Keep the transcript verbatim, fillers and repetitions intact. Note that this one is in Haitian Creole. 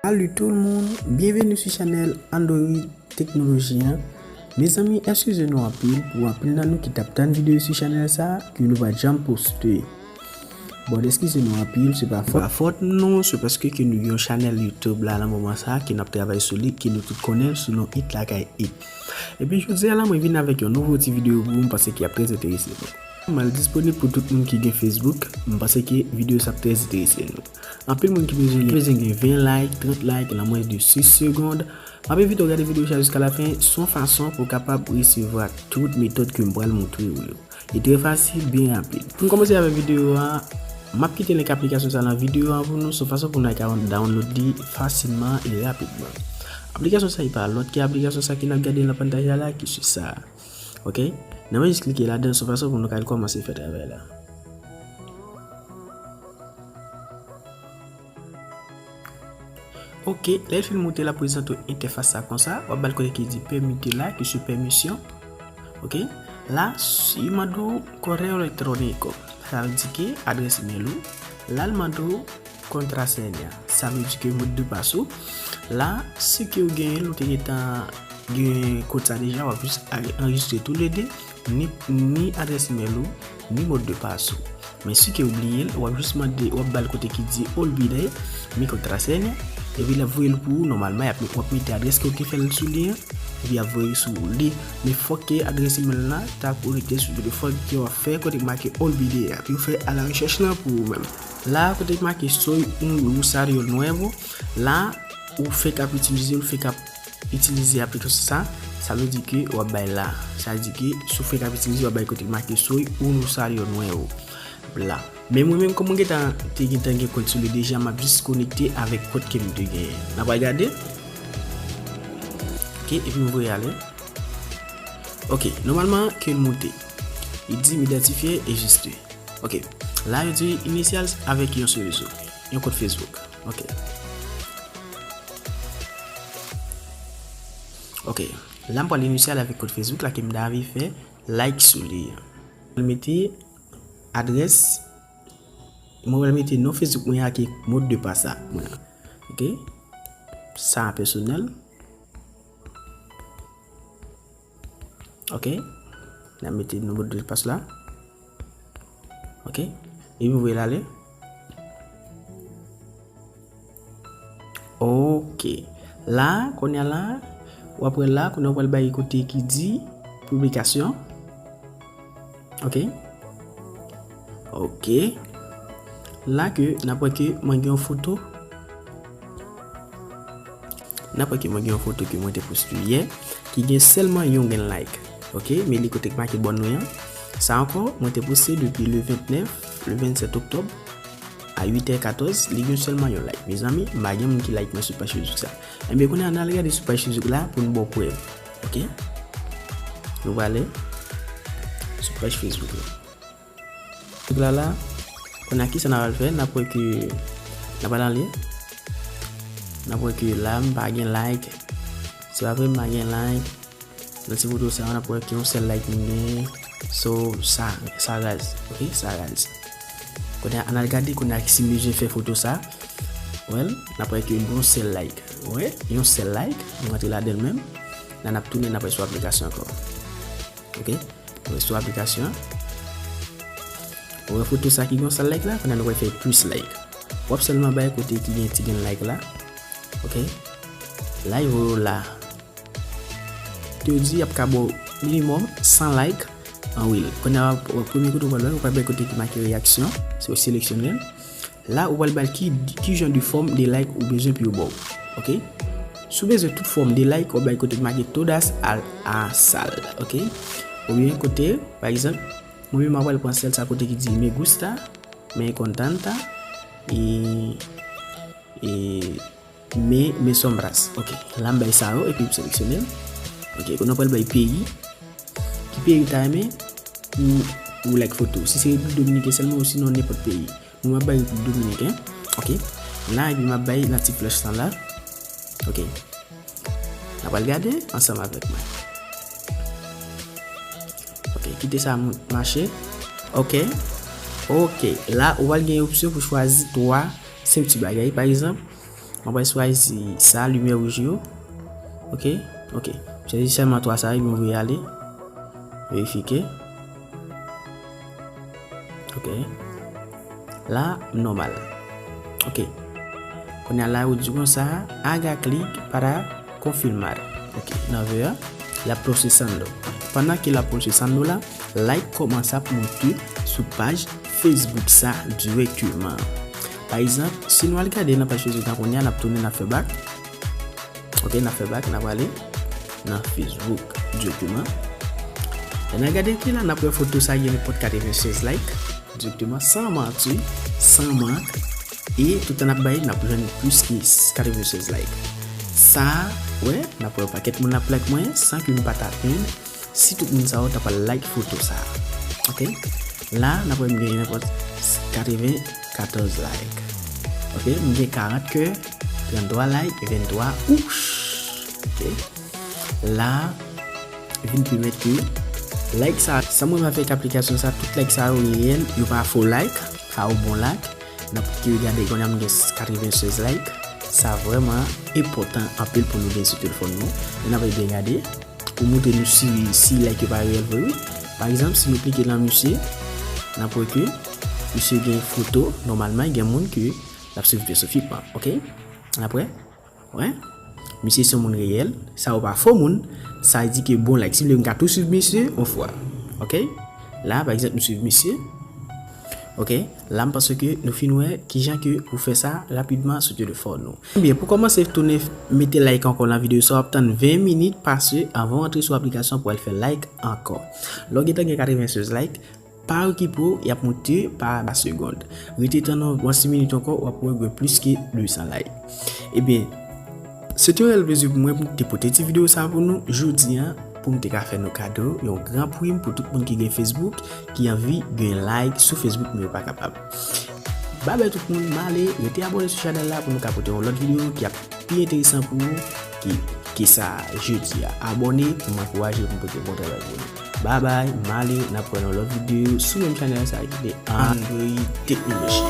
Salut tout le monde, bienvenue sur chanèl Android Technologie, hein. Mezanmi, eskize nou anpil pou anpil nan nou ki t ap tann videyo sou chanèl sa a, ke nou pa t janm poste. Bon, eskize nou anpil, se pa fòt, pa fòt nou, se paske ke nou gen yon chanèl YouTube la nan moman sa a, ke n ap travay sou li, ke nou tout konnen l sou non It Lakay It. Epi jodi a la, mwen vin avèk yon nouvo ti videyo pou ou, m panse ki ap trè enterese nou. M al disponib pou tout moun ki gen Facebook, m panse ke videyo sa ap trè enterese nou. Anpil moun ki bezwen, bezwen gen ven like, trant like, nan mwens de sis segonn. M ap envite w gade videyo sa jiska lafen, se yon fason pou w kapab resevwa tout metòd ke m pral montre w yo. E trè fasil, byen rapid. Pou n kòmanse avèk videyo a, m ap kite link aplikasyon sa nan videyo a pou nou, se yon fason pou nou ka download li fasilman e rapidman. Aplikasyon sa, e pa lòt ke aplikasyon sa ke n ap gade nan pantay la, ki se sa. Ok? N ap jis klike ladan, se yon fason pou nou ka kòmanse fè travay la. Ok, lè l fin moute, l ap prezante w entèfas sa konsa, w ap ba l kote ki di pèmite la, ki se pèmisyon. Ok, la, si mande w correo electrónico, sa vle di ke adrès email ou, la l mande w contraseña, sa vle di ke mot de passe ou, la, si ke w genyen l, ou te gentan gen kòd sa deja, w ap jis anrejistre toulede, ni, ni adrès email ou, ni mot de passe ou. Men si ke w bliye l, w ap jis mande, w ap ba l kote ki di olvidé mi contraseña, epi l ap voye l pou ou nòmalman, w ap mete adrès ke w te fè l sou li an, epi l ap voye l sou li. Men fòk ke adrès email la ta konekte sou telefòn ke w ap fè kote k make olvidé a, pou yo fè a la rechèch lan pou ou menm. La, kote k make soy un usuario nuevo, la, ou fenk ap itilize, ou fenk ap itilize aplikasyon sa, sa vle di ke w ap bay la. Sa vle di ke si w fenk ap itilize, w ap bay kote k make soy un usuario nuevo la. Men mwen menm, kòm mwen gentan, te gentan gen kont sou li deja, m ap jis konekte avèk kont ke m te genyen. N ap al gade. Ok, epi m voye ale. Ok, nòmalman, ke l moute. Li di m idantifye e jiste. Ok, la yo di initialize avec un seul réseau. Yon kont Facebook. Ok. Ok, la m pral initialize avèk kont Facebook la ke m ta anvi fè like sou li an. Mwen mete adrès, mwen pral mete non Facebook mwen ak mot de passe mwen. Ok, sa pèsonèl. Ok, n ap mete non mot de passe la. Ok, epi voye l ale. Ok. La, kounye a la, w ap wè la, kounye a w pral bay kote ki di piblikasyon. Ok. Ok. La ke n ap wè ke mwen gen yon foto. N ap wè ke mwen gen yon foto ke mwen te poste yè, ki gen sèlman yon grenn like. Ok, men li kote k make bòn mwen an. Sa ankò, mwen te poste depi le vennèf, le vennsèt oktòb, a uit è katòz, li gen sèlman yon like. Mezanmi, m pa gen moun ki like mwen sou paj Facebook sa. Enben, kounye a, n al gade sou paj Facebook la pou n ba w prèv. Ok? Nou prale sou paj Facebook la. Facebook la la, kounye a, kisa n ap al fè? N ap wè ke, n ap al anlè. N ap wè ke la, m pa gen like. Se pa vre, m pa gen like. Nan ti foto sa, n ap wè ke yon sèl like m gen. So, sa, sa raz. Ok, sa raz. Kounye a, ann al gade, kounye a, si m bezwen fè foto sa. Well, n ap wè ke yon sèl like. Wè, yon sèl like. Nou rantre ladan l menm. La, n ap tounen, n ap wè sou aplikasyon ankò. Ok, nou wè sou aplikasyon. Ou wè foto sa ki gen yon sèl like la, kounye a nou wè fè plus like. W ap sèlman bay kote ki gen ti grenn like la. Ok, la yo voye w la. Te di y ap ka ba w minimòm san like an reel. Kounye a, premye kote w pral wè, ou pral bay kote ki make reyaksyon, se w seleksyone l. La, ou pral bay ki, ki jan de fòm de like ou bezwen pou yo ba w. Ok? Si w bezwen tout fòm de like, w ap bay kote ki make todas al azar. Ok? Oubyen kote, pa egzanp, mwen menm m ap pral pran sèl sa kote ki di me gusta, me encanta, e, e me, me sombras. Ok, la m bay sa yo, epi m seleksyone l. Ok, kounye a w pral bay peyi. Ki peyi w ta renmen pou, pou like foto? Si se Repiblik Dominiken sèlman, osinon nenpòt peyi. Mwen, m ap bay Repiblik Dominiken. Ok. La, epi m ap bay nan ti flèch lan la. Ok. N ap al gade ansanm avèk mwen. Ok, kite sa m-, mache. Ok. Ok. La, ou pral gen opsyon pou chwazi twa senp ti bagay. Pa egzanp, Mwen pral chwazi sa, limyè wouj yo. Ok, ok. Chwazi sèlman twa sa, epi m voye ale. Verifye. Ok. La, nòmal. Ok. Kounye a la, yo di konsa, haga clic para confirmar. Ok, nan vè a, l ap prosesando. Pandan ke l ap prosesando la, like kòmanse ap monte sou paj Facebook sa dirèkteman. Pa egzanp, si nou al gade nan paj Facebook la kounye a, n ap tounen, n ap fè back. Ok, n ap fè back, n ap ale nan Facebook dirèkteman. Lè n al gade ki la, n ap wè foto sa gen nenpòt katreven sèz like dirèkteman, san manti, san mank. E toutan n ap bay, n ap jwenn plis ke katreven sèz like. Sa, wè, n ap wè yon pakèt moun ap like mwen, san ke m pa t atann si tout moun sa yo ta pral like foto sa. Ok? La, n ap wè m gen nenpòt katreven katòz like. Ok? M gen karant kè, tranntwa like, venntwa ouch. Ok? La, vin pèmèt ke like sa, sa mwen avèk aplikasyon sa, tout like sa yo reyèl, yo pa fo like, sa yo bon like. N ap gade kounye a m gen katreven sèz like. Sa vrèman enpòtan anpil pou nou gen sou telefòn nou. E n ap byen gade pou montre nou si, si like yo pa reyèl vre, wi. Pa egzanp, si nou klike nan misye, n ap wè ke misye gen foto, nòmalman, gen moun ke l ap swiv byen sou fil lan, ok? N ap wè, wè. Misye se yon moun reyèl, sa yo pa fo moun, sa di ke bon like. Si m vle, m ka tou swiv misye yon fwa, ok? La, pa egzanp, m swiv misye. Ok, la m panse ke nou fin wè kijan ke pou fè sa rapidman sou telefòn nou. Ebyen, pou kòmanse tounen mete like ankò nan videyo sa, w ap tann ven minit pase anvan w antre sou aplikasyon pou al fè like ankò. Lè w gentan gen katreven sèz like, pa okipe w, y ap monte pa segonn. Rete tann yon, yon ti minit ankò, w ap wè gen plis ke de san like. Ebyen, se te yon reyèl plezi pou mwen pou m te pote ti videyo sa pou nou jodi a, pou m te ka fè nou kado yon gran prim pou tout moun ki gen Facebook, ki anvi gen like sou Facebook, men yo pa kapab. Babay tout moun, m ale, rete abòne sou chanèl la pou nou ka pote yon lòt videyo ki ap pi enteresan pou ou ki, ki sa jodi a. Abòne pou m ankouraje pou m pote bon travay pou nou. Babay, m ale, n ap wè nan lòt videyo sou menm chanèl sa ki te Android Technology.